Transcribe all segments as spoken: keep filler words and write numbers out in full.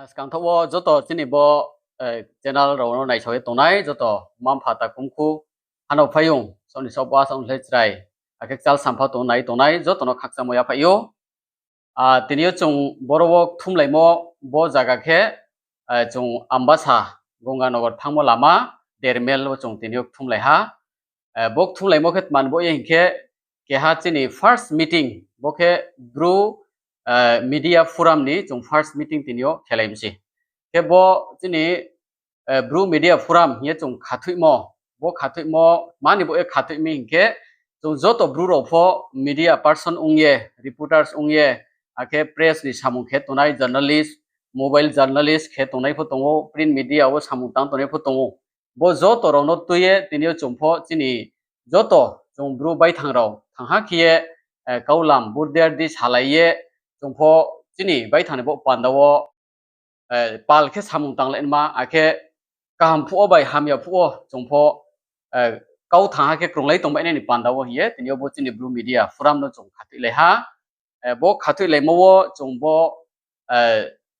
Skang thaoh wo joto chini bo channel rao no naisao ye tongnai joto mma-mpha, takhumkhu, hano phaiyong, saoh ni saohba, saoh ni le chrai, akhe kchal sampha tong nai tongnai joto no khakchangmo yaphaih ou. Tini yo chung boro wo kthumlaimo bo zaga khe, chung Ambasa, Ganganagar thanngmo lama, der mile wo chung tini yo kthumlai ha. Bo kthumlaimo khe tma ni baoh ye hing khe, keha chini first meeting, bo khe Bru Media Forum ni chung first meeting tini yo khelai mi se. Khe bo chini Bru Media Forum hing ye chung khathoihmo, bo khathoihmo tma ni baoh ye khathoih mi hing khe, chung joto Bru rao pho media person ong ye, reporters ong ye, akhe press ni samung khe tongnai journalist, mobile journalist khe tongnai pho tong ou, print media wo samung tang tongnai pho tong ou. Bo joto rao no tui ye tini yo chung pho chini joto chung Bru baithang rao thangha khe ye, kaulam burder di salai ye, chung pho chini baithang ni bo panda wo pal khe samung tanglai nma, akhe kaham phuh wo bai hamya phuh wo chung pho kau thangha khe krunglai tongbai nai ni panda wo hing ye tini yo bo chini Bru Media Forum no chung khathoihlai ha. Bo khathoihlaimo wo chung bo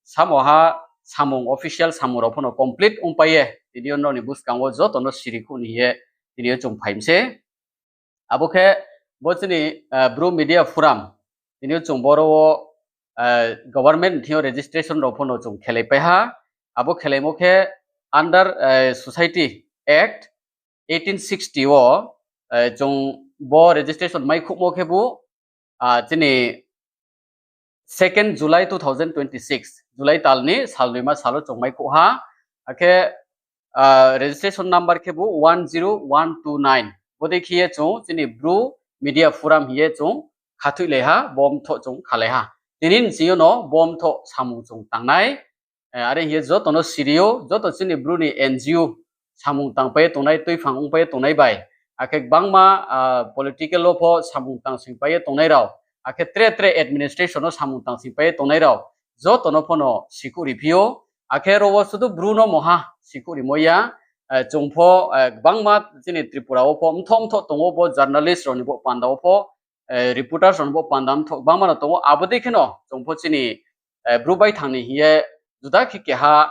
samo ha samung, official samung rao pho no complete ongpai ye tini yo nrao ni buskang wo joto no siri khuh ni hing ye tini yo chung phai mi se. Abo khe bo chini Bru Media Forum, tini yo chung boro wo government ni thing yo registration rao pho no chung khelaipai ha. Abo khelaimo khe under Society Act eighteen sixty wo chung bo registration maikhouhmo khebu chini second July two thousand twenty six, July tal ni salnoima sal wo chung maikhouh ha. Akhe registration number khebu one zero one two nine. Bodei khe ye chung chini Bru Media Forum hing ye chung khathoihlai ha, bo mthoh chung khalai ha. Tini nching yo no bo mthoh samung chung tangnai. Are hing ye joto no siri ou, joto chini Bru ni N G O samung tangpai ye tongnai, tuiphang ongpai ye tongnai bai, akhe gbangma political wo pho samung tangsingpai ye tongnai rao, akhe tre tre administration wo samung tangsingpai ye tongnai rao, joto no pho no sikhouh ri phi ou. Akhe ro wo sudu Bru no mungha sikhouh rimo ya, chung pho gbangma chini Tripura wo pho mthoh mthoh tong ou, bo journalist rao ni bo panda wo pho, reporters rao ni bo panda mthoh gbangma no tong ou. Abo dei kheno chung pho chini Bru baithang ni hing ye juda khe keha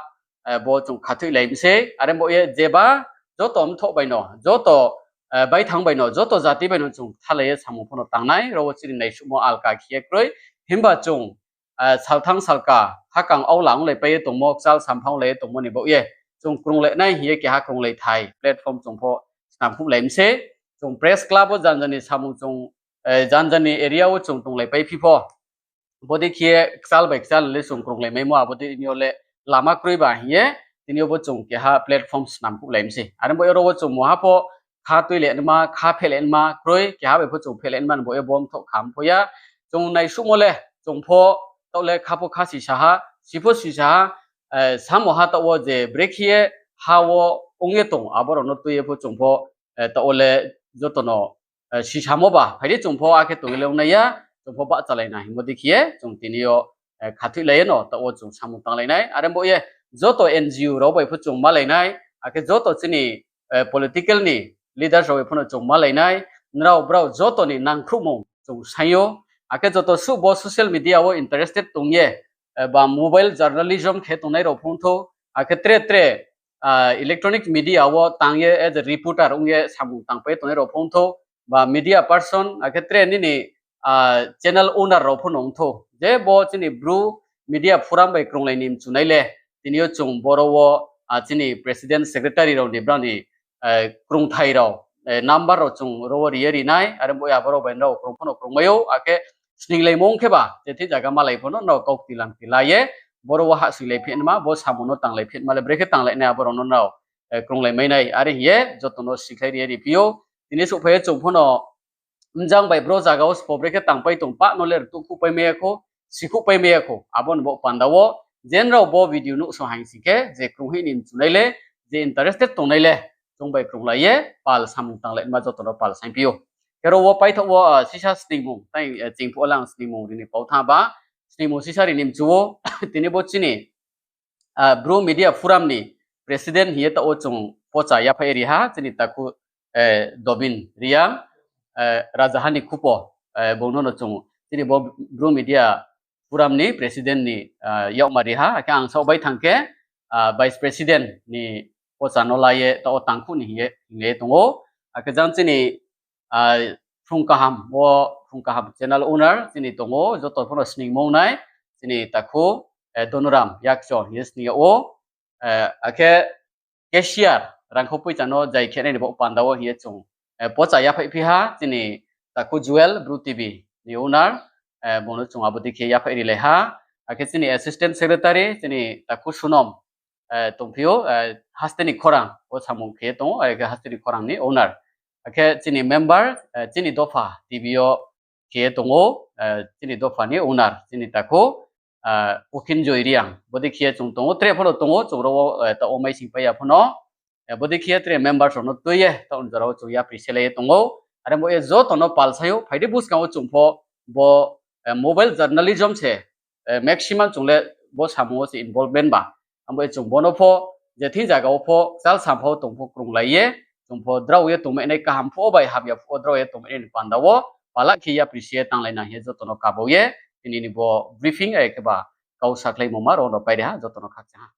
bo chung khathoihlai mi se. Are bo ye jeba joto mthoh bai no, joto baithang bai no, joto jati bai no chung kthalai ye samung pho no tangnai, ro wo chini naisuhmo alka khe ye kroi. Himba chung salthang salka hakang aola onglaipai ye tongmo, kchal sampha onglai ye tongmo ni baoh ye chung krunglai nai hing ye keha krunglai thai platform chung pho snam khuhlai mi se. Chung press club wo janja ni samung chung, janja ni area wo chung tonglaipai phi pho, bodei khe ye kchal bai kchal le chung krunglai maimo, abo dei ni yo le lama kroi ba hing ye tini yo bo chung keha platform snam khuhlai mi se. Are bo ye ro wo chung mungha pho kha tuilai nma, kha phehlai nma kroi, keha bai pho chung phehlai nma ni bo ye bo mthoh kham pho ya. Chung naisuhmo le chung pho taoh le kha pho kha sisa ha, si pho sisa ha, samo ha taoh wo je brekhe ye ha wo ong ye tong, abo rao no tui ye pho chung pho taoh wo le joto no sisamo ba, phai di chung pho akhe tong ye le ong nai ya, chung pho bahchalai na hingmo dei khe ye chung tini yo khathoihlai ye no taoh wo chung samung tanglai nai. Are bo ye joto N G O rao bai pho chung malai nai, akhe joto chini political ni leaders rao bai pho no chung malai nai, nrao brao joto ni nangkhruhmung chung saing ou, akhe joto suh bo social media wo interested tong ye, ba mobile journalism khe tongnai rao phung thou, akhe tre tre electronic media wo tang ye as a reporter ong ye samung tangpai tongnai rao phung thou, ba media person, akhe tre nini channel owner rao pho no ong thou, je bo chini Bru Media Forum bai krunglai ni mchunai le, tini yo chung boro wo chini president secretary rao ni brao ni krungthai rao, number rao chung ro wo ri ye ri nai, are bo ye abo rao bai nrao krung pho no krungmai ou, akhe sninglaimo ong khe ba je thing zaga malai pho no nrao kau kti lam kti la ye boro wo hahsoinglai phi nma, bo samung no tanglai phi nma le brekhe tanglai nai, abo rao no nrao krunglai mai nai. Are hing ye joto no sikhlai ri ye ri phi ou. Tini souhphai ye chung pho no mjang bai bro zaga wo sbo brekhe tangpai tong pah no le rtuhkhouhpai mai ya khou, sikhouhpai mai ya khou. Abo ni bo panda wo je nrao bo video nuhsao haing sing khe, je krunghoih ni mchunai le, je interested tongnai le, chung bai krunglai ye pal samung tanglai nma joto no pal saingphi ou. Khe ro wo paithaoh wo sisa sningmung tai, ching phuh wo le ang sningmung ri ni pau thanng ba, sningmung sisa ri ni mchu ou. Tini bo chini Bru Media Forum ni president hing ye taoh wo chung pocha yaphaih ri ha, chini takhu Dobin Reang, Rajahani Khupo, bung no no chung chini bo Bru Media forum ni president ni yakmari ha, akhe ang saoh bai thang khe vice president ni pocha no la ye taoh wo tangkhuh ni hing ye hing ye tong ou. Akhe jang chini Phrung Kaham wo, Phrung Kaham channel owner chini tong ou, joto pho no sningmo nai, chini takhu Donuram Yakcho hing ye sning yag ou. Akhe cashier, rangkho poicha no jai khe nai ni bo panda wo hing ye chung pocha yaphaihphi ha, chini takhu Jewel Bru TV ni owner, bung no chung abo dei khe yaphaih rilai ha. Akhe chini assistant secretary chini takhu Sunom tongphi ou, Haste ni Khorang wo samung khe ye tong ou, akhe Haste ni Khorang ni owner. Akhe chini member, chini dopha TV yo khe ye tong ou, chini dopha ni owner chini takhu Pukhinjoy Reang, bodei khe ye chung tong ou, tre pho no tong ou, chung ro wo taoh wo maising pai ya pho no, bodei khe ye tre members rao no tui ye taoh ni jora wo chung yapri selai ye tong ou. Are bo ye joto no palsai ou, phai di buskang wo chung pho bo mobile journalism se maximum chung le bo samung wo se involvement ba. Abo ye chung bo no pho je thing zaga wo pho kchal sampha wo tong pho krunglai ye, chung pho drao ye tongmai nai, kaham phuh wo bai hamya phuh wo drao ye tongmai nai ni panda wo pala khe yapri se ye tanglai nang hing ye joto no kabo ye tini ni bo briefing are khe ba kau sakhlaimo ma ro no pai ri ha, joto no khakchang ha.